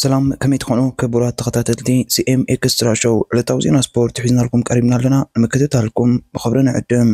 ሰላም፣ ከመይ ትኾኑ ክቡራት ተኸታተልቲ ሲ ኤም ኤክስትራ ሾው? ዕለታዊ ዜና ስፖርት ሒዝናልኩም ቀሪብና ኣለና። ንምክትታልኩም ብኽብሪ ንዕድም።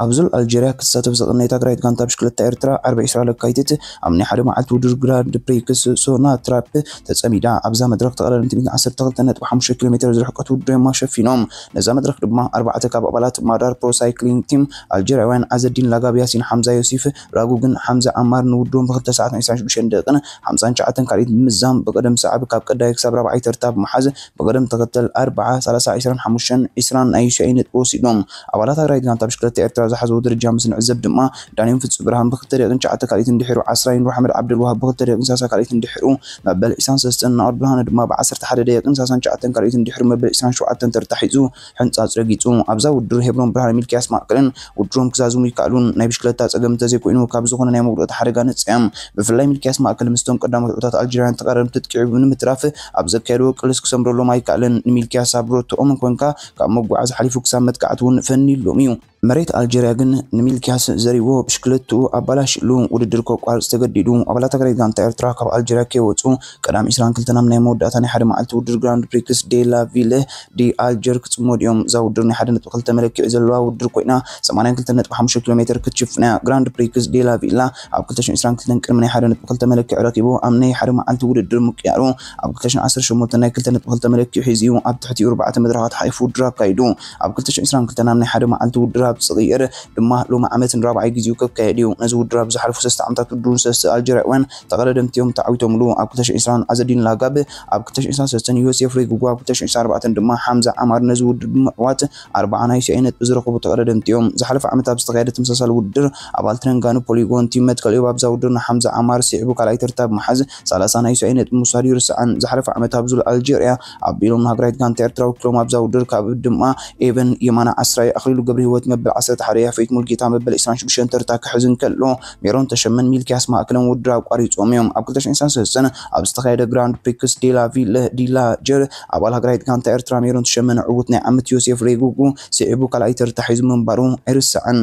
ኣብ ዙር ኣልጀርያ ክትሳተፍ ዝቐነየት ሃገራዊት ጋንታ ብሽክለታ ኤርትራ፣ ዓርቢ ዕስራ ለካቲት ኣብ ናይ ሓደ መዓልቲ ውድድር ግራንድ ፕሪክስ ሶናትራፕ ተጸሚዳ። ኣብዛ መድረኽ ተቐዳደምቲ ሚእትን ዓሰርተ ክልተ ነጥቢ ሓሙሽተ ኪሎ ሜትር ዝርሕቀት ውድድር እዮም ኣሸፊኖም። ነዛ መድረኽ ድማ ኣርባዕተ ካብ ኣባላት ማዳር ፕሮ ሳይክሊንግ ቲም፣ ኣልጀርያውያን ዓዘዲን ላጋብ፣ ያሲን ሓምዛ፣ ዮሲፍ ራጉግን ሓምዛ ዓማር ንውድድሮም ብክልተ ሰዓት ዕስራን ሽዱሽተን ደቂቕን ሓምሳን ትሽዓተን ካልኢት ብምዛም ብቕደም ሰዓብ ካብ ቀዳማይ ክሳብ ራብዓይ ተርታ ብምሓዝ ብቕደም ተኸተል ኣርብዓ፣ ሰላሳ፣ ዕስራን ሓሙሽተን፣ ዕስራን ናይ ዩሲኣይ ነጥቢ ወሲዶም። ኣባላት ሃገራዊት ጋንታ ብሽክለታ ኤርትራ ዝሓዝዎ ደረጃ ምስ ንዕዘብ ድማ፣ ዳንኤል ፍጹም ብርሃን ብክልተ ደቂቕን ትሽዓተ ካልኢትን ድሒሩ ዓስራይን፣ ራሕመድ ዓብደልዋሃብ ብክልተ ደቂቕን ሰላሳ ካልኢትን ድሒሩ መበል ዕስራን ሰለስተን፣ ናኦድ ብርሃነ ድማ ብዓሰርተ ሓደ ደቂቕን ሰላሳን ትሽዓተን ካልኢትን ድሒሩ መበል ዕስራን ሸውዓተን ተርታ ሒዙ ሕንጻጽ ረጊጹ። ኣብዛ ውድድር ሄብሮን ብርሃነ፣ ሚልክያስ ማእከልን ውድድሮም ክዛዝሙ ይከኣሉን ናይ ብሽክለታ ጸገም እንተዘይኮይኑ ካብ ዝኾነ ናይ መውደቕቲ ሓደጋ ነጽዮም። ብፍላይ ሚልክያስ ማእከል ምስቶም ቀዳሞት ዕዉታት ኣልጀርያውያን ተቐራረብቲ ትጥቂዑ ንምትራፍ ኣብ ዘካየድዎ ቅልስ ክሰምረሎም ኣይከኣለን። ንሚልክያስ ኣብ ሮቶኦም ኮንካ ካብ መጓዓዝ ሓሊፉ ክሳብ መጥቃዕቲ እውን ፈንይሎም እዩ። መሬት ኣልጀርያ ግን ንሚልክያስ ዘሪዎ ብሽክለትኡ ኣባላሽሉ ውድድር ከቋርጽ ተገዲዱ። ኣባላት ሃገራዊት ጋንታ ኤርትራ ካብ ኣልጀርያ ከይወጹ ቀዳም ዕስራን ክልተን ኣብ ናይ መወዳእታ ናይ ሓደ መዓልቲ ውድድር ግራንድ ፕሪክስ ዴ ላ ቪለ ዲ ኣልጀር ክጽመዱ እዮም። እዛ ውድድር ናይ ሓደ ነጥቢ ክልተ መለክዒ ዘለዋ ውድድር ኮይና፣ ሰማንያን ክልተን ነጥቢ ሓሙሽተ ኪሎ ሜትር ክትሽፍን እያ። ግራንድ ፕሪክስ ዴ ላ ቪላ ኣብ ክልተ ሽሕን ዕስራን ክልተን ቅድሚ ናይ ሓደ ነጥቢ ክልተ መለክዒ ረኪቡ ኣብ ናይ ሓደ መዓልቲ ውድድር ምቅያሩ፣ ኣብ ክልተ ሽሕን ዓሰርተ ሸሞንተን ናይ ክልተ ነጥቢ ክልተ መለክዒ ሒዙ እዩ ኣብ ትሕቲኡ ኣርባዕተ መድረኻት ሓሊፉ ውድድር ኣካይዱ። ኣብ ክልተ ሽሕን ዕስራን ክልተን ኣብ ናይ ሓደ መዓልቲ ውድድር ኣብ ናይ ሓደ መዓልቲ ውድድር ኣብ ዝቕየር ድማ ሎሚ ዓመት ንራብዓይ ግዜኡ ክካየድ እዩ። ነዚ ውድድር ኣብ ዝሓለፉ ሰለስተ ዓመታት ውድድሩ ሰለስተ ኣልጀርያውያን ተቐዳደምቲ እዮም ተዓዊቶምሉ። ኣብ ክልተ ሽሕን ዕስራን ዓዘዲን ላጋብ፣ ኣብ ክልተ ሽሕን ዕስራን ሰለስተን ዮሴፍ ሬጉጎ፣ ኣብ ክልተ ሽሕን ዕስራን ኣርባዕተን ድማ ሓምዛ ዓማር ነዚ ውድድር ብምዕዋት ኣርብዓ ናይ ዩሲኣይ ነጥቢ ዝረኸቡ ተቐዳደምቲ እዮም። ዝሓለፈ ዓመት ኣብ ዝተኻየደ ተመሳሳሊ ውድድር ኣባል ትረንጋኑ ፖሊጎን ቲም መትከል እዮብ ኣብዛ ውድድር ንሓምዛ ዓማር ስዒቡ ካልኣይ ተርታ ብምሓዝ ሰላሳ ናይ ዩሲኣይ ነጥቢ ምውሳዱ ይርስዓን። ዝሓለፈ ዓመት ኣብ ዙር ኣልጀርያ ኣቢሎም ንሃገራዊት ጋንታ ኤርትራ ወኪሎም ኣብዛ ውድድር ካብ ድማ ኤቨን የማነ ዓስራይ፣ ኣኽሊሉ ገብረህይወት መበል ዓሰርተ ሓደ፣ ያፌት ሙልጌታ መበል ዕስራን ሽዱሽተን ተርታ ክሕዝ እንከሎ፣ ሜሮን ተሸመን ሚልክያስ ማእከልን ውድድር ኣቋሪጾም እዮም። ኣብ ክልተ ሽሕን ዕስራን ሰለስተን ኣብ ዝተኻየደ ግራንድ ፕሪክስ ዴላ ቪለ ዲላ ጀር፣ ኣባል ሃገራዊት ጋንታ ኤርትራ ሜሮን ተሸመን ዕዉት ናይ ዓመት ዮሴፍ ሬጉጉ ስዒቡ ካልኣይ ተርታ ሒዙ ምንባሩ ኣይርሳዕን።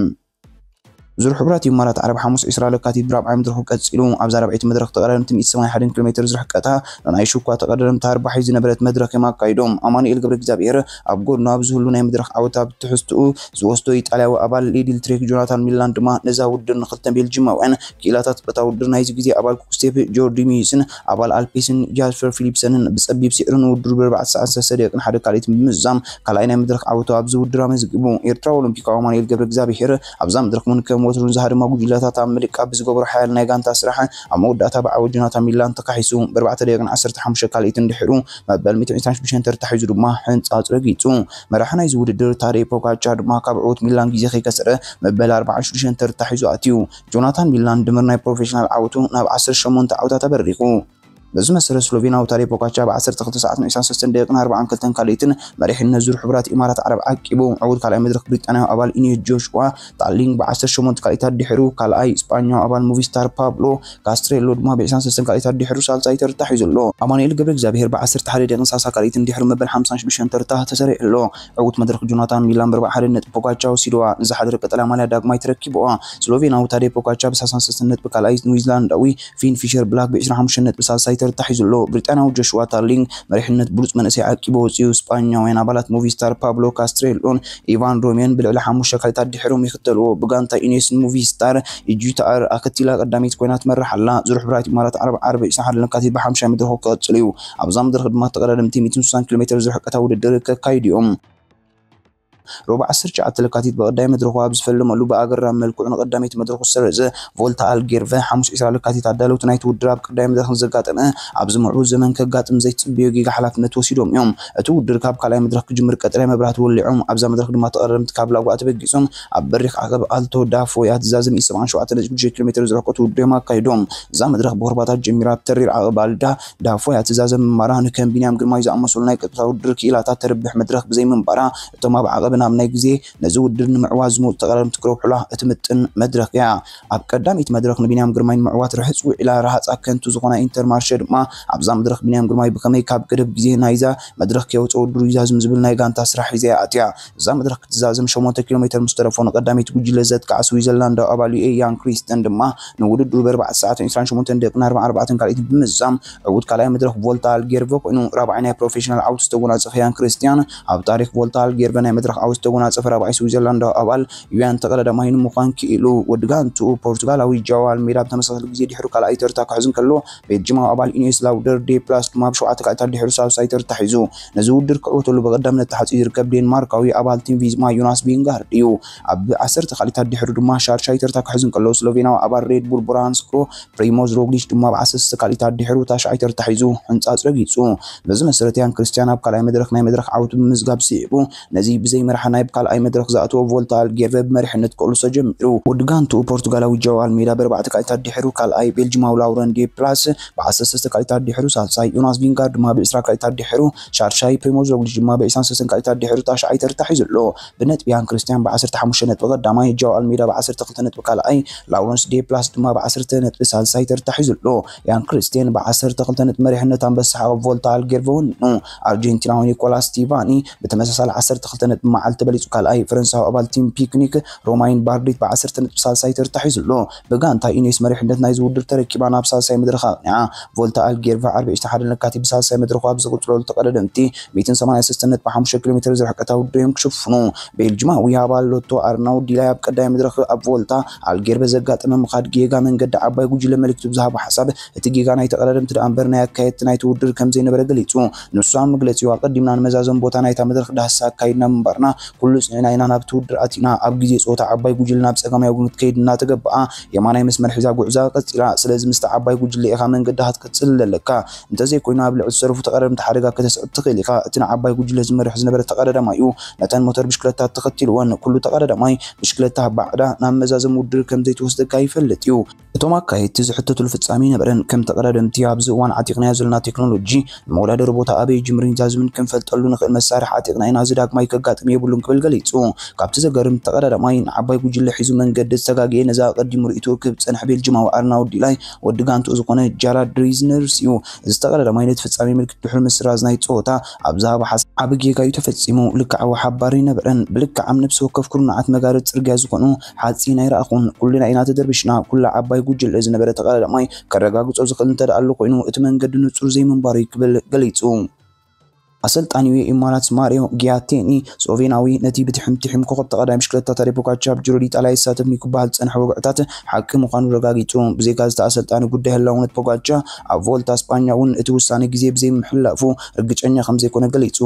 ዙር ሕቡራት ኢማራት ዓረብ ሓሙስ ዕስራ ለካቲት ብራብዓይ መድረኹ ቀጺሉ። ኣብዛ ራብዐይቲ መድረኽ ተቐዳደምቲ ሚእቲ ሰማንያን ሓደን ኪሎ ሜትር ዝርሕቀታ ንናይ ሽኳ ተቐዳደምቲ ኣርባሒ ዝነበረት መድረኽ እዮም ኣካይዶም። ኣማኑኤል ገብረ እግዚኣብሔር ኣብ ጎድኑ ኣብ ዝህሉ ናይ መድረኽ ዓወት ኣብ ትሕዝትኡ ዝወስዶ ኢጣልያዊ ኣባል ሊድል ትሬክ ጆናታን ሚላን ድማ ነዛ ውድድር ንክልተ ቤልጂማውያን ክኢላታት በታ ውድድር ናይዚ ግዜ ኣባል ኩክስቴፕ ጆርዲ ሚዩስን ኣባል ኣልፔስን ጃስፐር ፊሊፕሰንን ብጸቢብ ስዒሩ ንውድድሩ ብኣርባዕተ ሰዓት ሰለስተ ደቂቕን ሓደ ካልኢትን ብምዝዛም ካልኣይ ናይ መድረኽ ዓወቱ ኣብዚ ውድድር ኣመዝጊቡ። ኤርትራዊ ኦሎምፒካዊ ኣማኑኤል ገብረ እግዚኣብሔር ኣብዛ መድረኽ እውን ከም ወትሩ ንዝሃደማ ጉጅለታት ኣብ ምልቃብ ብዝገበሮ ሓያል ናይ ጋንታ ስራሕ ኣብ መወዳእታ ብዓወት ጆናታን ሚላን ተካሒሱ ብኣርባዕተ ደቂቕን ዓሰርተ ሓሙሽተ ካልኢትን ድሒሩ መበል ሚእትን ዕስራን ሽዱሽተን ተርታ ሒዙ ድማ ሕንጻጽ ረጊጹ። መራሒ ናይዚ ውድድር ታዴ ፖጋቻ ድማ ካብ ዕዉት ሚላን ግዜ ከይከሰረ መበል ኣርባዓን ሽዱሽተን ተርታ ሒዙ ኣትዩ። ጆናታን ሚላን ድምር ናይ ፕሮፌሽናል ዓወቱ ናብ ዓሰርተ ሸሞንተ ዓወታት ኣበሪኹ። በዚ መሰረት ስሎቬናዊ ታዴ ፖጋቻ ብ ዓሰርተ ክልተ ሰዓትን ዕስራን ሰለስተን ደቂቕን ኣርባዓን ክልተን ካልኢትን መሪሕነት ዙር ሕቡራት ኢማራት ዓረብ ዓቂቡ። ዕዉት ካልኣይ መድረኽ ብሪጣንያዊ ኣባል ኢኒዮ ጆሽዋ ታርሊንግ ብ ዓሰርተ ሸሞንተ ካልኢታት ድሒሩ ካልኣይ ስጳኛዊ ኣባል ሙቪስታር ፓብሎ ካስትሬሎ ድማ ብ ዕስራን ሰለስተን ካልኢታት ድሒሩ ሳልሳይ ተርታ ሒዙ ኣሎ። ኣማኑኤል ገብረ እግዚኣብሔር ብ ዓሰርተ ሓደ ደቂቕን ሰላሳ ካልኢትን ድሒሩ መበል ሓምሳን ሽዱሽተን ተርታ ተሰሪዑ ኣሎ። ዕዉት መድረኽ ጆናታን ሚላን ብ ኣርብዓን ሓደን ነጥቢ ፖጋቻ ወሲድዋ። ንዝሓደረ ቀጠልያ ማልያ ዳግማይ ተረኪብዋ። ስሎቬናዊ ታዴ ፖጋቻ ብ ሰላሳን ሰለስተን ነጥቢ ካልኣይ፣ ኒውዚላንዳዊ ፊን ፊሸር ብላክ ብ ዕስራን ሓሙሽተን ነጥቢ ሳልሳይ ተርታ ሒዙ ኣሎ። ብሪጣንያዊ ጆሽዋ ታርሊንግ መሪሕነት ብሉጽ መንእሰይ ዓቂቡ ወጺኡ። ስጳኛውያን ኣባላት ሙቪስታር ፓብሎ ካስትሬሎን ኢቫን ሮሜን ብልዕሊ ሓሙሽተ ካልኢታት ድሒሮም ይኽተልዎ። ብጋንታ ኢኔስ ሙቪስታር ኢጁታኣር ኣኸቲላ ቀዳመይቲ ኮይና ትመርሕ ኣላ። ዙር ሕቡራት ኢማራት ዓረብ ዓርቢ ዕስራን ሓደን ለካቲት ብሓሙሻይ መድረኹ ክቕጽል እዩ። ኣብዛ መድረኽ ድማ ተቐዳደምቲ ሚእትን ስሳን ኪሎ ሜትር ዝርሕቀታ ውድድር ከካይዱ እዮም። ሮባ ዓሰርተ ትሽዓተ ለካቲት ብቐዳይ መድረኹ ኣብ ዝፈለመሉ ብኣገራሚ መልክዑ ንቐዳመይቲ መድረኹ ዝሰረዘ ቮልታ ኣልጌርቨ ሓሙስ ዕስራ ለካቲት ኣዳለውቲ ናይቲ ውድድር ኣብ ቀዳይ መድረኽ ንዘጋጠመ ኣብዚ ምዕቡል ዘመን ከጋጥም ዘይትጽብዮ ጌጋ ሓላፍነት ወሲዶም እዮም። እቲ ውድድር ካብ ካልኣይ መድረኽ ክጅምር ቀጠልያ መብራህቲ ወሊዖም ኣብዛ መድረኽ ድማ ተቐዳደምቲ ካብ ላጓ ተበጊሶም ኣብ በሪኽ ዓቐብ ኣልቶ ዳፎያ ትዛዘም ሰብዓን ሸውዓተን ነጥቢ ሽዱሽተ ኪሎ ሜትር ዝርሕቀቱ ውድድር እዮም ኣካይዶም። እዛ መድረኽ ብኹርባታት ጀሚራ ኣብ ተሪር ዓቐብ ኣልዳ ዳፎያ ትዛዘም ምንባራ ንከም ቢንያም ግርማይ ዝኣመሰሉ ናይ ቀጥታ ውድድር ክኢላታት ተርብሕ መድረኽ ብዘይምንባራ እቶም ኣብ ዓቐብ ናብ ናይ ግዜ ነዚ ውድድር ንምዕዋት ዝመፁ ተቐዳደምቲ ክረብሑላ እትምጥን መድረኽ እያ። ኣብ ቀዳመይቲ መድረኽ ንቢንያም ግርማይ ንምዕዋት ርሕፅ ውዒላ ረሃፃ ከንቱ ዝኾና ኢንተርማርሸ ድማ ኣብዛ መድረኽ ቢንያም ግርማይ ብኸመይ ካብ ገደብ ግዜ ናይዛ መድረኽ ከየውፅኦ ድሩይዛዝም ዝብል ናይ ጋንታ ስራሕ ሒዛ እያ ኣትያ። እዛ መድረኽ ክትዛዘም ሸሞንተ ኪሎ ሜትር ምስ ተረፎ ንቀዳመይቲ ጉጅለ ዘጥቃዕ ስዊዘርላንዳዊ ኣባል ዩ ኤ ያን ክሪስተን ድማ ንውድድሩ ብኣርባዕተ ሰዓትን ዕስራን ሸሞንተን ደቂቕን ኣርባዕን ኣርባዕተን ካልኢትን ብምዝዛም ዕዉት ካልኣይ መድረኽ ቮልታ ኣልጌርቨ ኮይኑ ራብዓይ ናይ ፕሮፌሽናል ዓውት ዝተጎናጸፈ ያን ክርስቲያን ኣብ ታሪኽ ቮልታ ኣልጌርቨ ናይ መድረኽ ዓውት ዝተጎናጸፈ ራብዓይ ስዊዘርላንዳዊ ኣባል ዩ ያን ተቐዳዳማይ ንምዃን ክኢሉ። ወዲ ጋንትኡ ፖርቱጋላዊ ጃዋ ኣልሜዳ ብተመሳሳሊ ግዜ ድሕሩ ካልኣይ ተርታ ክሕዝ እንከሎ ቤልጅማዊ ኣባል ኢኔስ ላውደር ዴ ፕላስ ድማ ብሸውዓተ ካልኢታት ድሕሩ ሳልሳይ ተርታ ሒዙ። ነዚ ውድድር ክዕወተሉ ብቐዳምነት ተሓጺዩ ዝርከብ ዴንማርካዊ ኣባል ቲም ቪዝማ ዮናስ ቪንጋርድ እዩ። ኣብ ዓሰርተ ካልኢታት ድሕሩ ድማ ሻርሻይ ተርታ ክሕዝ እንከሎ ስሎቬናዊ ኣባል ሬድ ቡል ብራንስ ክሮ ፕሪሞዝ ሮግሊች ድማ ኣብ ዓሰርተ ካልኢታት ድሕሩ ታሽዓይ ተርታ ሒዙ ሕንጻጽ ረጊጹ። በዚ መሰረት ያን ክርስቲያን ኣብ ካልኣይ መድረኽ ናይ መድረኽ ዓወቱ ብምምዝጋብ ስዒቡ ነዚ ብዘይመርሓ ናይ ካልኣይ መድረኽ ዝኣተወ ቮልታ ኣልጌርቨ ብመሪሕነት ክቕልሶ ጀሚሩ። ወዲ ጋንትኡ ፖርቱጋላዊ ጃዋ ኣልሜዳ ብኣርባዕተ ካልኢታት ድሕሩ ካልኣይ፣ ቤልጅማዊ ላውረን ዴ ፕላስ ብዓሰርተ ሰለስተ ካልኢታት ድሕሩ ሳልሳይ፣ ዮናስ ቪንጋርድ ድማ ብዕስራ ካልኢታት ድሕሩ ሻርሻይ፣ ፕሪሞዝ ሮግሊች ድማ ብዕስራን ሰለስተን ካልኢታት ድሕሩ ታሽዓይ ተርታ ሒዙ ኣሎ። ብነጥቢ ያን ክርስቲያን ብዓሰርተ ሓሙሽተ ነጥቢ ቀዳማይ፣ ጃዋ ኣልሜዳ ብዓሰርተ ክልተ ነጥቢ ካልኣይ፣ ላውረንስ ዴ ፕላስ ድማ ብዓሰርተ ነጥቢ ሳልሳይ ተርታ ሒዙ ኣሎ። ያን ክርስቲያን ብዓሰርተ ክልተ ነጥቢ መሪሕነት ኣንበሳ ዓቐብ ቮልታ ኣልጌርቨ ወኒኑ። ኣርጀንቲናዊ ኒኮላስ ስቲቫኒ ብተመሳሳሊ ዓሰርተ ክልተ ነጥቢ መዓልቲ በሊጹ ካልኣይ፣ ፈረንሳዊ ኣባል ቲም ፒክኒክ ሮማይን ባርዲት ብዓሰርተ ነጥቢ ሳልሳይ ተርታ ሒዙ ኣሎ። ብጋንታ ኢኔስ መሪሕነት ናይዚ ውድድር ተረኪባ ናብ ሳልሳይ መድረኽ ኣቕኒዓ። ቮልታ ኣልጌርቨ ዓርቢ ዕስራን ሓደን ለካቲት ብሳልሳይ መድረኹ ኣብ ዝቕጽለሉ ተቐዳደምቲ ሚእትን ሰማንያን ሰለስተን ነጥቢ ሓሙሽተ ኪሎ ሜትር ዝርሕቀታ ውድድር እዮም ክሽፍኑ። ቤልጅማዊ ኣባል ሎቶ ኣርናው ዲላይ ኣብ ቀዳማይ መድረኽ ኣብ ቮልታ ኣልጌርቨ ዘጋጠመ ምኻድ ጌጋ መንገዲ ዓባይ ጉጅለ መለክቱ ብዝሃቦ ሓሳብ እቲ ጌጋ ናይ ተቐዳደምቲ ደኣ እምበር ናይ ኣካየድቲ ናይቲ ውድድር ከም ዘይነበረ ገሊጹ። ንሱ ኣብ መግለጺኡ ኣቐዲምና ንመዛዘሚ ቦታ ናይታ መድረኽ ዳህሳ ኣካይድና ምንባርና ኩሉ ጽኒዕና ኢና ናብቲ ውድድር ኣቲና። ኣብ ግዜ ጸወታ ዓባይ ጉጅለ ናብ ጸጋማይ ወገን ክትከይድ እናተገበኣ የማናይ መስመር ሒዛ ጉዕዛ ቀጺላ። ስለዚ ምስቲ ዓባይ ጉጅለ ኢኻ መንገዲ ክትቅጽል ዘለካ። እንተዘይኮይኑ ኣብ ልዕሊ ዝተረፉ ተቐዳደምቲ ሓደጋ ከተስዕብ ትኽእል ኢኻ። እቲ ንዓባይ ጉጅለ ዝመርሕ ዝነበረ ተቐዳዳማይ እዩ ነተን ሞተር ብሽክለታት ተኸቲልወን። ኩሉ ተቐዳዳማይ ብሽክለታ ባዕዳ ናብ መዛዘሚ ውድድር ከም ዘይትወስደካ ይፈልጥ እዩ። እቶም ኣካየድቲ ዝሕተቱሉ ፍጻመ ኣይነበረን። ከም ተቐዳደምቲ ኣብዚ እዋን ዓጢቕናዮ ዘለና ቴክኖሎጂ ንመወዳደሪ ቦታ ኣበይ ይጅምርን ይዛዝምን ክንፈልጠሉ ንኽእል መሳርሒ ዓጢቕና ኢና። እዚ ዳግማይ ከጋጥም የብሉን ክብል ገሊጹ። ካብቲ ዘገርም ተቐዳዳማይ ንዓባይ ጉጅለ ሒዙ መንገዲ ዝተጋግየ ነዚ ኣቐዲሙ ርእይትኡ ክህብ ዝጸንሐ ቤልጅማዊ ኣርናውድ ዲላይ ወዲ ጋንትኡ ዝኾነ ጃራድ ሪዝነርስ እዩ። እዚ ተቐዳዳማይ ነቲ ፍጻሜ ምልክት ድሕሪ ምስራዝ ናይ ጸወታ ኣብ ዝሃቦ ሓሳብ ዓቢ ጌጋ እዩ ተፈጺሙ። ልክዓዊ ሓባር ኣይነበረን። ብልክዓም ነብሲ ወከፍ ኩርናዓት መጋረድ ጽርግያ ዝኾኑ ሓጺን ኣይረኣኹን። ኩልና ኢና ተደርቢሽና። ኩላ ዓባይ ጉጅለ ዝነበረ ተቐዳዳማይ ከረጋግጾ ዝኽእል እንተ ደኣ ኣሎ ኮይኑ እቲ መንገዲ ንጹር ዘይምንባሩ እዩ ክብል ገሊጹ። ኣሰልጣኒ ዩ ኤ ኢማራትስ ማሪዮ ጊያቴኒ ስሎቬናዊ ነቲ ብትሕም ትሕም ኮኸብ ተቐዳዳሚ ብሽክለታ ታዴ ፖጋቻ ኣብ ጅሮ ዲጣልያ ይሳተፍኒ ክበሃል ዝጸንሐ ወግዕታት ሓቂ ምዃኑ ረጋጊጹ። ብዘይካ እዚ ኣሰልጣኒ ጉዳይ ህላውነት ፖጋቻ ኣብ ቮልታ ስጳኛ እውን እቲ ውሳነ ግዜ ብዘይምሕላፉ ርግጨኛ ከም ዘይኮነ ገሊጹ።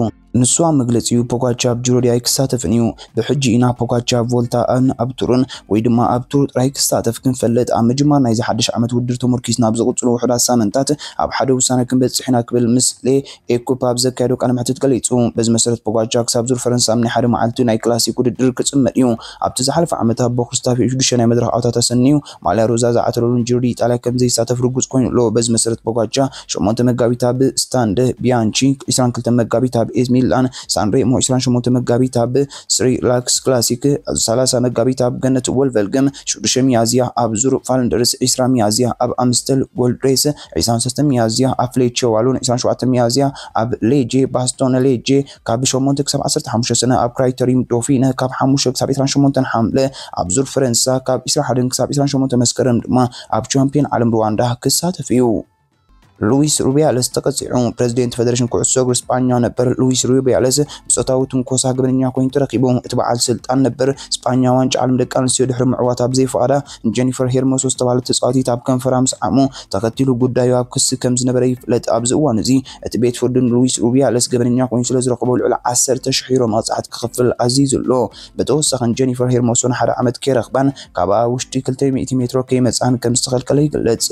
ንሱ ኣብ መግለጺኡ ፖጋቻ ኣብ ጅሮ ዲ ኣይክሳተፍን እዩ። ብሕጂ ኢና ፖጋቻ ኣብ ቮልታ ኣን ኣብ ቱርን ወይ ድማ ኣብ ቱር ጥራይ ክሳተፍ ክንፈልጥ ኣብ ምጅማር ናይዚ ሓድሽ ዓመት ውድድር ተመርኪስና ኣብ ዝቕጽሉ ውሑዳት ሳምንታት ኣብ ሓደ ውሳነ ክንበጽሕ ኢና ክብል ምስ ሌ ኤኩፕ ኣብ ዘካየዶ ቃለ መሕትት ገሊጹ። በዚ መሰረት ፖጋቻ ክሳብ ዙር ፈረንሳ ኣብ ናይ ሓደ መዓልቲ ናይ ክላሲክ ውድድር ክጽመድ እዩ። ኣብቲ ዝሓለፈ ዓመት ኣብ ቦክስታፊ ሽዱሽተ ናይ መድረኽ ዓወታት ኣሰንዩ ማልያ ሮዛ ዝዓተረሉን ጅሮ ዲ ኢጣልያ ከም ዘይሳተፍ ርጉጽ ኮይኑ ኣሎ። በዚ መሰረት ፖጋቻ ሸሞንተ መጋቢት ኣብ ስታንድ ቢያንቺ፣ ዕስራን ክልተን መጋቢት ኣብ ኤስ ሚላን ሳንሬሞ፣ ዕስራን ሸሞንተ መጋቢት ኣብ ስሪ ላክስ ክላሲክ፣ ሰላሳ መጋቢት ኣብ ገነት ወልቨልገም፣ ሽዱሽተ ሚያዝያ ኣብ ዙር ፋልንደርስ፣ ዕስራ ሚያዝያ ኣብ ኣምስተል ጎልድ ሬስ፣ ዕስራን ሰለስተን ሚያዝያ ኣብ ፍሌቼ ዋሎን፣ ዕስራን ሸውዓተን ሚያዝያ ኣብ ሌጄ ባስቶን ሌጄ፣ ካብ ሸሞንተ ክሳብ ዓሰርተ ሓሙሽተ ሰነ ኣብ ክራይተሪም ዶፊነ፣ ካብ ሓሙሽተ ክሳብ ዕስራን ሸሞንተን ሓምለ ኣብ ዙር ፈረንሳ፣ ካብ ዕስራን ሓደን ክሳብ ዕስራን ሸሞንተ መስከረም ድማ ኣብ ቻምፒዮን ዓለም ሩዋንዳ ክሳተፍ እዩ። ሉዊስ ሩቢያለስ ተቐጺዑ። ፕረዚደንት ፈደሬሽን ኩዕሶ እግሪ ስጳኛ ነበር ሉዊስ ሩቢያለስ ብጾታዊ ትንኮሳ ገበነኛ ኮይኑ ተረኺቡ። እቲ በዓል ስልጣን ነበር ስጳኛ ዋንጫ ዓለም ደቂ ኣንስትዮ ድሕሪ ምዕዋታ ብዘይፍቓዳ ጀኒፈር ሄርሞሶ ዝተባህለት ተጻዋቲት ኣብ ከንፈራ ምስ ዓሙ ተኸቲሉ ጉዳዩ ኣብ ክሲ ከም ዝነበረ ይፍለጥ። ኣብዚ እዋን እዚ እቲ ቤት ፍርዲ ንሉዊስ ሩቢያለስ ገበነኛ ኮይኑ ስለ ዝረኸቦ ልዕሊ ዓሰርተ ሽሕ ዩሮ መቕጻዕቲ ክኸፍል ኣዚዙ ኣሎ። ብተወሳኺ ጀኒፈር ሄርሞሶ ንሓደ ዓመት ከይረኽባን ካብኣ ውሽጢ ክልተ ሚእቲ ሜትሮ ከይመጽኣን ከም ዝተኸልከለ ይግለጽ።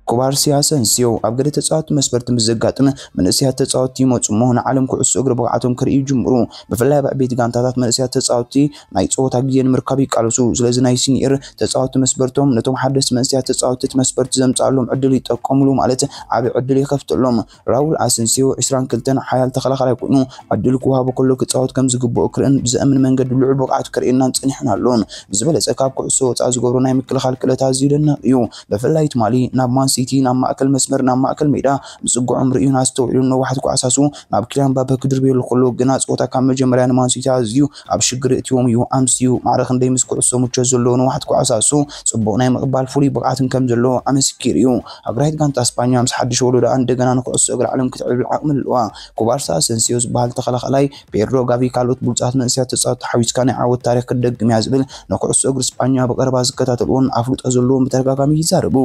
ኩባርሲ ኣሰንሲዮ ኣብ ገለ ተጻወትቲ መስመርቲ ምስ ዘጋጥም፣ መንእሰያት ተጻወትቲ ይመጹ እሞ ንዓለም ኩዕሶ እግሪ ብቕዓቶም ክርእዩ ይጅምሩ። ብፍላይ ኣብ ዕቤት ጋንታታት መንእሰያት ተጻወትቲ ናይ ጸወታ ግዜ ንምርካብ ይቃለሱ። ስለዚ ናይ ሲኒየር ተጻወትቲ መስመርቶም ነቶም ሓደስቲ መንእሰያት ተጻወትቲ እቲ መስመርቲ ዘምጻሎም ዕድል ይጠቀምሉ ማለት ዓቢ ዕድል ይኸፍተሎም። ራውል ኣሰንሲዮ ዕስራን ክልተን ሓያል ተኸላኻላይ ኮይኑ ዕድል ክወሃቦ ከሎ ክጻወት ከም ዝግብኦ ክርእን ብዘእምን መንገዲ ልዑል ብቕዓት ከርእየናን ጸኒሑን ኣሎን። ብዝበለጸ ካብ ኩዕሶ ወጻኢ ዝገብሮ ናይ ምክልኻል ክእለት ኣዝዩ ደናቕ እዩ። ብፍላይ ትማሊ ናብ ማን ሲቲ ናብ ማእከል መስመር ናብ ማእከል ሜዳ ምጽግዖም ርእዩን ኣስተውዒሉን ነዋሕቲ ኳዕሳሱ ናብ ኪልያን ምባፔ ክድርብየሉ ከሎ ግና ጸወታ ካብ መጀመርያ ንማን ሲቲ ኣዝዩ ኣብ ሽግር እትዎም እዩ ኣምስዩ። ማዕረ ክንደይ ምስ ኩዕሶ ምቾት ዘለዎ ነዋሕቲ ኳዕሳሱ ጽቡቕ ናይ ምቕባል ፍሉይ ብቕዓትን ከም ዘለዎ ኣመስኪሩ እዩ። ኣግራይት ጋንታ ስጳኛ ምስ ሓድሽ ወለዶኣ እንደገና ንኩዕሶ እግሪ ዓለም ክትዕብልብል ዓቕሚ ኣለዋ። ኩባርሲ ኣሰንሲዮ ዝበሃል ተኸላኻላይ ፔድሮ ጋቪ ካልኦት ብሉጻት መንእሰያት ተጻወትቲ ሓዊስካ ናይ ዓወት ታሪኽ ክትደግም እያ ዝብል ንኩዕሶ እግሪ ስጳኛ ብቐረባ ዝከታተልዎን ኣፍልጦ ዘለዎም ብተደጋጋሚ ይዛረቡ።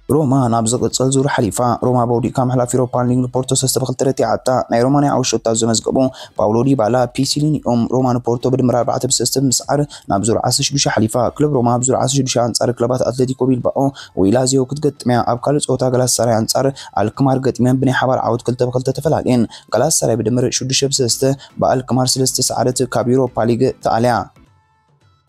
ሮማ ናብ ዝቕጽል ዙር ሓሊፋ። ሮማ ብወዲቕካ ምሕላፍ ዩሮፓ ሊግ ንፖርቶ ሰለስተ ብክልተ ረቲዓታ። ናይ ሮማ ናይ ዓወት ሸቶታት ዘመዝገቡ ፓውሎ ዲባላ፣ ፒሲሊኒ እዮም። ሮማ ንፖርቶ ብድምር ኣርባዕተ ብሰለስተ ብምስዓር ናብ ዙር ዓሰርተ ሽዱሽተ ሓሊፋ። ክለብ ሮማ ኣብ ዙር ዓሰርተ ሽዱሽተ ኣንጻር ክለባት ኣትሌቲኮ ቢልባኦ ወይ ላዚዮ ክትገጥም እያ። ኣብ ካልእ ጸወታ ጋላታሳራይ ኣንጻር ኣልክማር ገጢመን ብናይ ሓባር ዓወት ክልተ ብክልተ ተፈላልየን። ጋላታሳራይ ብድምር ሽዱሽተ ብሰለስተ ብኣልክማር ስለ ዝተሰዓረት ካብ ዩሮፓ ሊግ ተኣልያ።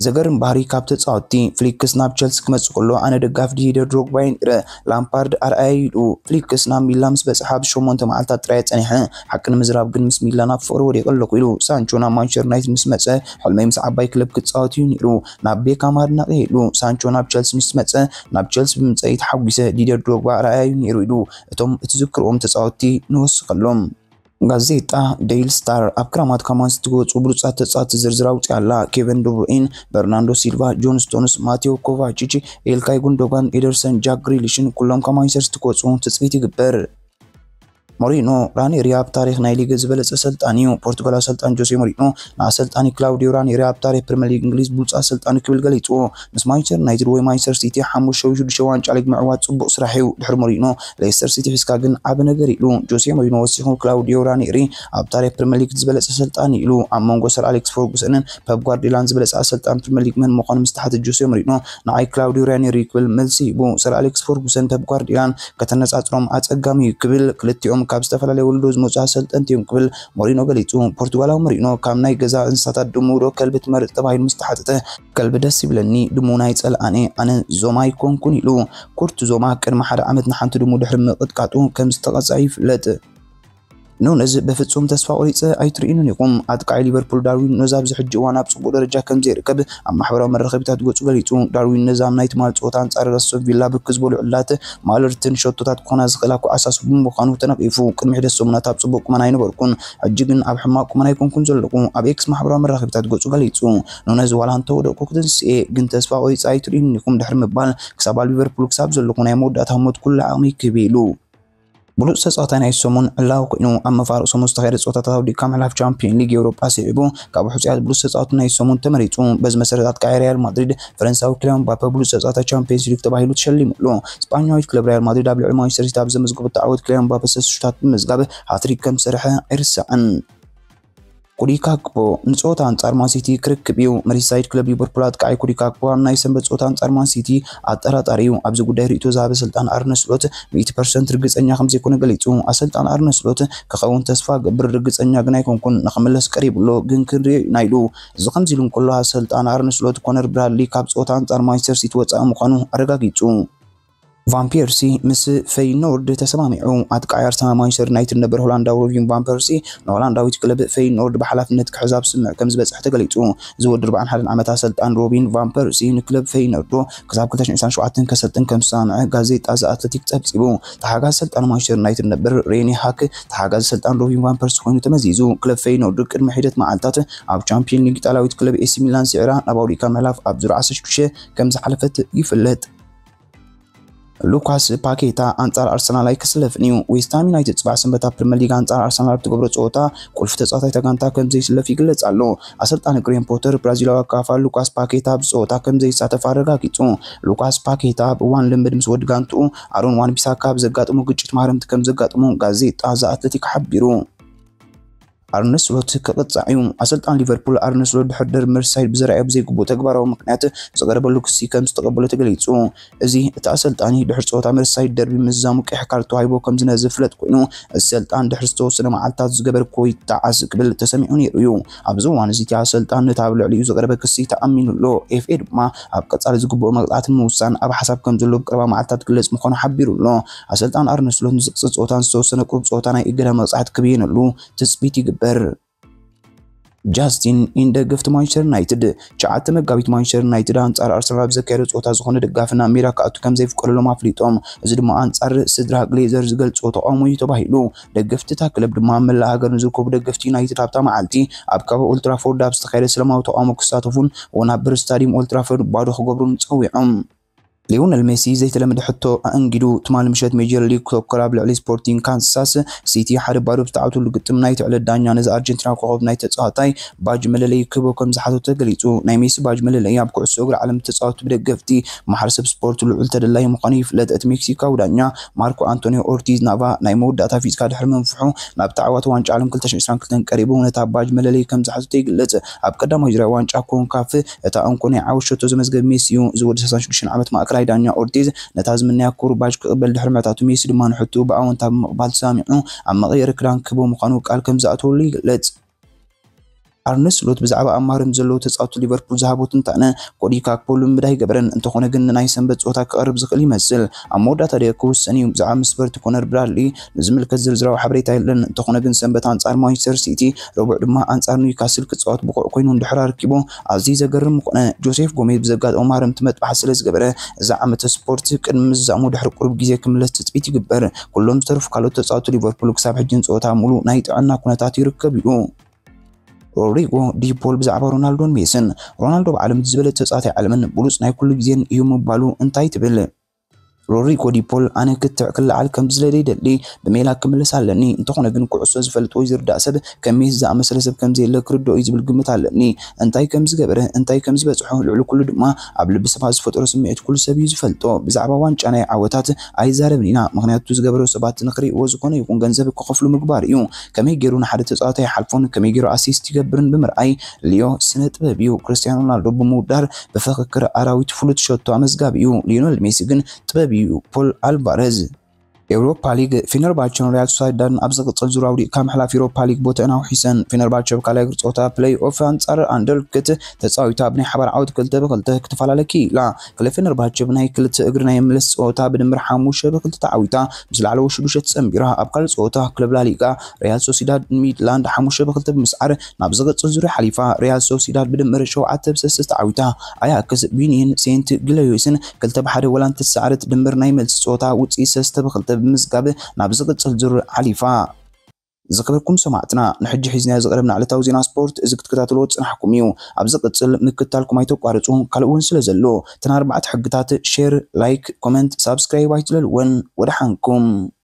ዘገርም ባህሪ ካብ ተጻወትቲ። ፍሊክስ ናብ ቸልሲ ክመጽእ ከሎ ኣነ ደጋፊ ዲደር ድሮግባ እየ ነይረ። ላምፓርድ ኣርኣያ እዩ ኢሉ። ፍሊክስ ናብ ሚላን ምስ በጽሐ ኣብ ሸሞንተ መዓልታት ጥራይ ጸኒሐ። ሓቂ ንምዝራብ ግን ምስ ሚላን ኣብ ፍቕሪ ወዲቐ ኣለኹ ኢሉ። ሳንቾ ናብ ማንቸስተር ዩናይትድ ምስ መጸ ሕልመይ ምስ ዓባይ ክለብ ክጻወት እዩ ነይሩ። ናብ ቤካም ኣድናቒ እየ ኢሉ። ሳንቾ ናብ ቸልሲ ምስ መጸ ናብ ቸልሲ ብምምጸእይ ተሓጒሰ። ዲደር ድሮግባ ኣርኣያ እዩ ነይሩ ኢሉ። እቶም እትዝክርዎም ተጻወትቲ ንወስኸሎም። ጋዜጣ ዴይሊ ስታር ኣብ ክራማት ካብ ማንሲቲ ዝወጹ ብሉጻት ተጻወትቲ ዝርዝር ኣውጺኣ ኣላ። ኬቨን ደብሩይን፣ በርናንዶ ሲልቫ፣ ጆን ስቶንስ፣ ማቴዎ ኮቫቺች፣ ኤልካይ ጉንዶጋን፣ ኤደርሰን፣ ጃክ ግሪሊሽን ኩሎም ካብ ማንቸስተር ሲቲ ክወጹ ትጽቢት ይግበር። ሞሪኖ ራኔሪ ኣብ ታሪኽ ናይ ሊግ ዝበለጸ ኣሰልጣኒ እዩ። ፖርቱጋላዊ ኣሰልጣኒ ጆሴ ሞሪኖ ንኣሰልጣኒ ክላውዲዮ ራኔሪ ኣብ ታሪኽ ፕሪምየር ሊግ እንግሊዝ ብሉጽ ኣሰልጣኒ ክብል ገሊጽዎ። ምስ ማንቸስተር ዩናይትድ ወይ ማንቸስተር ሲቲ ሓሙሽተ ወይ ሽዱሽተ ዋንጫ ሊግ ምዕዋት ጽቡቕ ስራሕ እዩ። ድሕሪ ሞሪኖ ሌስተር ሲቲ ሒዝካ ግን ዓቢ ነገር ኢሉ። ጆሴ ሞሪኖ ወሲኹ ክላውዲዮ ራኔሪ ኣብ ታሪኽ ፕሪምየር ሊግ ዝበለጸ ኣሰልጣኒ ኢሉ። ኣብ መንጎ ሰር ኣሌክስ ፈርጉሰንን ፐፕ ጓርዲዮላን ዝበለጸ ኣሰልጣኒ ፕሪምየር ሊግ መን ምዃኑ ምስ ተሓተ ጆሴ ሞሪኖ ንዓይ ክላውዲዮ ራኔሪ ክብል መልሲ ሂቡ። ሰር ኣሌክስ ፈርጉሰን ፐፕ ጓርዲዮላን ከተነጻጽሮም ኣጸጋሚ እዩ ክብል፣ ክልቲኦም ካብ ዝተፈላለየ ወለዶ ዝመጹ ኣሰልጠንቲ እዮም ክብል ሞሪኖ ገሊጹ። ፖርቱጋላዊ ሞሪኖ ካብ ናይ ገዛ እንስሳታት ድሙ ዶ ከልቢ ትመርጽ ተባሂሉ ምስ ተሓተተ ከልቢ ደስ ይብለኒ፣ ድሙ ናይ ጸልኣነ፣ ኣነ ዞማ ኣይኮንኩን ኢሉ። ኩርት ዞማ ቅድሚ ሓደ ዓመት ንሓንቲ ድሙ ድሕሪ ምቕጥቃጡ ከም ዝተቐጽዐ ይፍለጥ። ኑነዝ በፍጹም ተስፋ ቆሪጸ ኣይትርእዩንን ኢኹም። ኣጥቃዒ ሊቨርፑል ዳርዊን ኑነዝ ኣብዚ ሕጂ እዋን ኣብ ጽቡቕ ደረጃ ከም ዘይርከብ ኣብ ማሕበራዊ መራኸቢታት ገጹ ገሊጹ። ዳርዊን ኑነዝ ኣብ ናይ ትማል ጸወታ ኣንጻር ኣስቶን ቪላ ብርክት ዝበሉ ዕላት ማለርትን ሸቶታት ክኾና ዝኽእላ ኳዕሳሱ ብምዃኑ ተነቒፉ። ቅድሚ ሒደት ሰሙናት ኣብ ጽቡቕ ቁመና ኣይነበርኩን፣ ሕጂ ግን ኣብ ሕማቕ ቁመና ኣይኮንኩን ዘለኹ፣ ኣብ ኤክስ ማሕበራዊ መራኸቢታት ገጹ ገሊጹ። ኑነዝ ዋላ እንተወደቕኩ ክትንስኤ፣ ግን ተስፋ ቆሪጸ ኣይትርእዩንን ኢኹም ድሕሪ ምባል ክሳብ ኣብ ሊቨርፑል ክሳብ ዘለኹ ናይ መወዳእታ ህሞት ኩሉ ዓቕሚ ክህብ ኢሉ። ብሉጽ ተጻዋታይ ናይ ሰሙን ዕላዊ ኮይኑ ኣብ መፋርቕ ሰሙን ዝተኻየደ ጸወታታት ኣውዲቕካ ምሕላፍ ቻምፒዮን ሊግ ኤውሮጳ ስዒቡ ካብ ሕጹያት ብሉጽ ተጻዋቲ ናይ ሰሙን ተመሪጹ። በዚ መሰረት ኣጥቃዒ ሪያል ማድሪድ ፈረንሳዊ ኪልያን ምባፔ ብሉጽ ተጻዋታይ ቻምፒዮንስ ሊግ ተባሂሉ ተሸሊሙ ኣሎ። ስጳኛዊት ክለብ ሪያል ማድሪድ ኣብ ልዕሊ ማንቸስተር ሲቲ ኣብ ዘመዝገበቶ ዓወት ኪልያን ምባፔ ሰለስተ ሽቶታት ብምምዝጋብ ሃትሪክ ከም ዝሰርሐ ኣይርሳዕን። ኮዲ ጋክፖ ንጸወታ ኣንጻር ማንሲቲ ክርክብ እዩ። መሪሳይድ ክለብ ሊቨርፑል ኣጥቃዓይ ኮዲ ጋክፖ ኣብ ናይ ሰንበት ጸወታ ኣንጻር ማንሲቲ ኣጠራጣሪ እዩ። ኣብዚ ጉዳይ ርእይቶ ዝሃበ ኣሰልጣኒ ኣርነ ስሎት ሚእቲ ፐርሰንት ርግጸኛ ከም ዘይኮነ ገሊጹ። ኣሰልጣኒ ኣርነ ስሎት ክኸውን ተስፋ እገብር፣ ርግጸኛ ግን ኣይኮንኩን። ንኽምለስ ቀሪቡ ኣሎ፣ ግን ክንርእዮ ኢና ኢሉ። እዚ ከምዚ ኢሉ እንከሎ ኣሰልጣኒ ኣርነ ስሎት ኮነር ብራድሊ ካብ ጸወታ ኣንጻር ማንቸስተር ሲቲ ወጻኢ ምዃኑ ኣረጋጊጹ። ቫን ፔርሲ ምስ ፈይኖርድ ተሰማሚዑ። ኣጥቃዓይ ኣርሰናል ማንቸስተር ዩናይትድ ነበር ሆላንዳዊ ሮቢን ቫን ፐርሲ ንሆላንዳዊት ክለብ ፈይኖርድ ብሓላፍነት ክሕዝ ኣብ ስምምዕ ከም ዝበጽሐ ተገሊጹ። እዚ ወዲ ኣርብዓን ሓደን ዓመት ኣሰልጣን ሮቢን ቫን ፐርሲ ንክለብ ፈይኖርዶ ክሳብ ክልተ ሽሕን ዕስራን ሸውዓተን ከሰልጥን ከም ዝሰማምዐ ጋዜጣ ዘ ኣትለቲክ ጸብጺቡ። ተሓጋዚ ኣሰልጣን ማንቸስተር ዩናይትድ ነበር ሬኒ ሃክ ተሓጋዚ ኣሰልጣን ሮቢን ቫን ፐርሲ ኮይኑ ተመዚዙ። ክለብ ፈይኖርድ ቅድሚ ሒደት መዓልታት ኣብ ቻምፒዮን ሊግ ኢጣልያዊት ክለብ ኤሲ ሚላን ስዒራ ናብ ኣውዲቕካ ምሕላፍ ኣብ ዙር ዓሰርተ ሽዱሽተ ከም ዝሓለፈት ይፍለጥ። ሉካስ ፓኬታ ኣንጻር ኣርሰናል ኣይክስለፍን እዩ። ዌስትሃም ዩናይትድ ጽባሕ ሰንበት ኣብ ፕሪምየር ሊግ ኣንጻር ኣርሰናል ኣብ ትገብሮ ጸወታ ቁልፊ ተጻዋታይ እታ ጋንታ ከም ዘይስለፍ ይግለጽ ኣሎ። ኣሰልጣኒ ግሬም ፖተር ብራዚላዊ ኣካፋ ሉካስ ፓኬታ ኣብዚ ጸወታ ከም ዘይሳተፍ ኣረጋጊጹ። ሉካስ ፓኬታ ኣብ እዋን ልምምድ ምስ ወዲ ጋንትኡ ኣሮን ዋን ቢሳካ ኣብ ዘጋጠሞ ግጭት ማህረምቲ ከም ዘጋጠሞ ጋዜጣ ዘ ኣትለቲክ ሓቢሩ። ኣርነ ስሎት ክቕጻዕ እዩ። ኣሰልጣን ሊቨርፑል ኣርነ ስሎት ድሕሪ ደርቢ መርሳይድ ብዘርኣዮ ብዘይግቡእ ተግባራዊ ምኽንያት ዝቐረበሉ ክሲ ከም ዝተቐበሎ ተገሊጹ። እዚ እቲ ኣሰልጣኒ ድሕሪ ጸወታ መርሳይድ ደርቢ ምዝዛሙ ቀይሕ ካርድ ተዋሂቦ ከም ዝነበረ ዝፍለጥ ኮይኑ፣ እዚ ሰልጣን ድሕሪ ዝተወሰነ መዓልታት ዝገበርኩዎ ይጠዓስ ክብል ተሰሚዑ ነይሩ እዩ። ኣብዚ እዋን እዚ እቲ ኣሰልጣን ነቲ ኣብ ልዕሊኡ ዝቐረበ ክሲ ተኣሚኑ ኣሎ። ኤፍኤ ድማ ኣብ ቀጻሊ ዝግብኦ መቕጻዕቲ ንምውሳን ኣብ ሓሳብ ከም ዘሎ ብቀረባ መዓልታት ክግለጽ ምዃኑ ሓቢሩ ኣሎ። ኣሰልጣን ኣርነ ስሎት ንዝቕጽል ጸወታን ዝተወሰነ ቁሩብ ጸወታ ናይ እገዳ መቕጻዕቲ ክብየነሉ ትጽቢት ይግበር። ጃስቲን ኢን ደገፍቲ ማንቸስተር ዩናይትድ። ትሽዓተ መጋቢት ማንቸስተር ዩናይትድ ኣንጻር ኣርሰናል ኣብ ዘካየዶ ጸወታ ዝኾነ ደጋፊ ናብ ሜዳ ክኣቱ ከም ዘይፍቀደሎም ኣፍሊጦም። እዚ ድማ ኣንጻር ስድራ ግሌዘር ዝገልጽዎ ተቃውሞ እዩ ተባሂሉ። ደገፍቲ እታ ክለብ ድማ ኣብ መላእ ሃገር ንዝርከቡ ደገፍቲ ዩናይትድ ኣብታ መዓልቲ ኣብ ከባቢ ኦልትራፎርድ ኣብ ዝተኻየደ ሰላማዊ ተቃውሞ ክሳተፉን እውን ኣብ ብር ስታዲየም ኦልትራፎርድ ባዶ ክገብሩን ጸዊዖም። ሊዮነል ሜሲ ዘይተለመደ ሕቶ ኣእንጊዱ። ትማሊ ምሸት ሜጀር ሊግ ሶከር ኣብ ልዕሊ ስፖርቲንግ ካንሳስ ሲቲ ሓደ ባዶ ብዝተዓወተሉ ግጥም ናይቲ ዕለት ዳኛ ነዚ ኣርጀንቲና ኮኸብ ናይ ተጻዋታይ ባጅ መለለዪ ክህቦ ከም ዝሓተቶ ተገሊጹ። ናይ ሜሲ ባጅ መለለዪ ኣብ ኩዕሶ እግሪ ዓለም ተጻወትቲ ብደገፍቲ ማሕበረሰብ ስፖርት ልዑል ተደላዪ ምዃኑ ይፍለጥ። እቲ ሜክሲካዊ ዳኛ ማርኮ ኣንቶኒዮ ኦርቲዝ ናቫ ናይ መወዳእታ ፊዝካ ድሕሪ ምንፍሑ ናብ ተዓዋቲ ዋንጫ ዓለም ክልተ ሽሕን ዕስራን ክልተን ቀሪቡ ነታ ባጅ መለለዪ ከም ዝሓተቶ ይግለጽ። ኣብ ቀዳማይ ዙርያ ዋንጫ ኮንካፍ እታ እንኮ ናይ ዓወት ሸቶ ዘመዝገበ ሜሲ እዩ። እዚ ወዲ ሰላሳን ሽዱሽተን ዓመት ማእከላይ ዳኛ ኦርቲዝ ነታ ዝምነያ ክቡር ባጅ ክቕበል ድሕሪ ምሕታቱ፣ ሜሲ ድማ ንሕቱ ብኣወንታ ብምቕባል ተሰማሚዑ ኣብ መቐየሪ ክዳን ክህቦ ምዃኑ ቃል ከም ዝኣተወሉ ይግለጽ። ኣርነ ስሎት ብዛዕባ ኣብ ማህረም ዘለዉ ተጻወትቲ ሊቨርፑል ዝሃቦ ትንታነ ኮዲ ካክፖ ልምምድ ኣይገበረን። እንተኾነ ግን ንናይ ሰንበት ጸወታ ክቐርብ ዝኽእል ይመስል። ኣብ መወዳእታ ደቂቕ ክውሰን እዩ። ብዛዕባ ምስ በርቲ ኮነር ብራድሊ ንዝምልከት ዝርዝራዊ ሓበሬታ የለን። እንተኾነ ግን ሰንበት ኣንጻር ማንቸስተር ሲቲ፣ ረቡዕ ድማ ኣንጻር ኒውካስል ክጻወት ብቑዕ ኮይኑ እንድሕር ኣርኪቡ ኣዝዩ ዘገርም ምኾነ። ጆሴፍ ጎሜዝ ብዘጋጠሞ ማህረምቲ መጥባሕቲ ስለ ዝገበረ እዚ ዓመተ ስፖርት ቅድሚ ምዝዛሙ ድሕሪ ቁሩብ ግዜ ክምለስ ትጽቢት ይግበር። ኩሎም ዝተረፉ ካልኦት ተጻወትቲ ሊቨርፑል ክሳብ ሕጂ ንጸወታ ሙሉእ ናይ ጥዕና ኩነታት ይርከብ እዩ። ሮድሪጎ ዲፖል ብዛዕባ ሮናልዶን ሜስን። ሮናልዶ ብዓለም ዝበለጸ ተጻዋታይ ዓለምን ብሉጽ ናይ ኩሉ ግዜን እዩ ምባሉ እንታይ ትብል? ሮድሪጎ ዲፖል ኣነ ክትዕ ክለዓል ከም ዝለለ ይደሊ፣ ብሜላ ክምለስ ኣለኒ። እንተኾነ ግን ኩዕሶ ዝፈልጥ ወይ ዝርዳእ ሰብ ከም ሜሲ ዝኣመሰለ ሰብ ከም ዘየለ ክርድኦ እዩ ዝብል ግምት ኣለኒ። እንታይ ከም ዝገበረ፣ እንታይ ከም ዝበጽሖ፣ ልዕሊ ኩሉ ድማ ኣብ ልቢ ሰባት ዝፈጠሮ ስምዒት ኩሉ ሰብ እዩ ዝፈልጦ። ብዛዕባ ዋንጫ ናይ ዓወታት ኣይዛረብን ኢና፣ ምኽንያቱ ዝገበሮ ሰባት ንኽርእይዎ ዝኾነ ይኹን ገንዘብ ክኸፍሉ ምግባር እዩ። ከመይ ገይሩ ንሓደ ተጻዋታይ ይሓልፎን ከመይ ገይሩ ኣሲስት ይገብርን ብምርኣይ። ሊዮ ስነ ጥበብ እዩ። ክርስቲያኖ ሮናልዶ ብምውዳር ብፍክክር ኣራዊት ፍሉጥ ሸቶ ኣመዝጋቢ እዩ። ሊዮነል ሜሲ ግን ጥበብ እዩ። ፖል ኣልቫረዝ። ኤውሮፓ ሊግ፣ ፌነርባቸን ሪያል ሶሳይዳድን ኣብ ዝቕጽል ዙር ኣውዲቕካ ምሕላፍ ኤውሮፓ ሊግ ቦተአን ኣውሒሰን። ፌነርባቸ ኣብ ካልኣይ እግሪ ጸወታ ፕለይ ኦፍ ኣንጻር ኣንደርክት ተጻዊታ ብናይ ሓባር ዓወት ክልተ ብክልተ ክትፈላለ ክኢላ። ክለብ ፌነርባቸ ብናይ ክልተ እግሪ ናይ ምልስ ጸወታ ብድምር ሓሙሽተ ብክልተ ተዓዊታ ምስ ላዕለዎት ሽዱሽተ ተጸንቢራ። ኣብ ካልእ ጸወታ ክለብ ላሊጋ ሪያል ሶሲዳድ ሚድላንድ ሓሙሽተ ብክልተ ብምስዓር ናብ ዝቕጽል ዙርያ ሓሊፋ። ሪያል ሶሲዳድ ብድምር ሸውዓተ ብሰለስተ ተዓዊታ። ኣያክስ ብዩኒየን ሴንት ግሎሪዮስን ክልተ ብሓደ ወላ እንተተሳዕረት ድምር ናይ መልሲ ጸወታ ውጽኢት ሰለስተ ብክልተ ብምዝጋብ ናብ ዝቕጽል ዙር ሓሊፋ። ዝኸበርኩም ሰማዕትና፣ ንሕጂ ሒዝናዮ ዝቐረብና ዕለታዊ ዜና ስፖርት እዚ ክትከታተልዎ ዝጸናሕኩም እዩ። ኣብ ዝቕጽል ምክትታልኩም ኣይተቋርጹ፣ ካልእ እውን ስለ ዘሎ። እተን ኣርባዕተ ሕግታት ሼር፣ ላይክ፣ ኮመንት፣ ሳብስክራይብ ኣይትለልወን። ወደሓንኩም።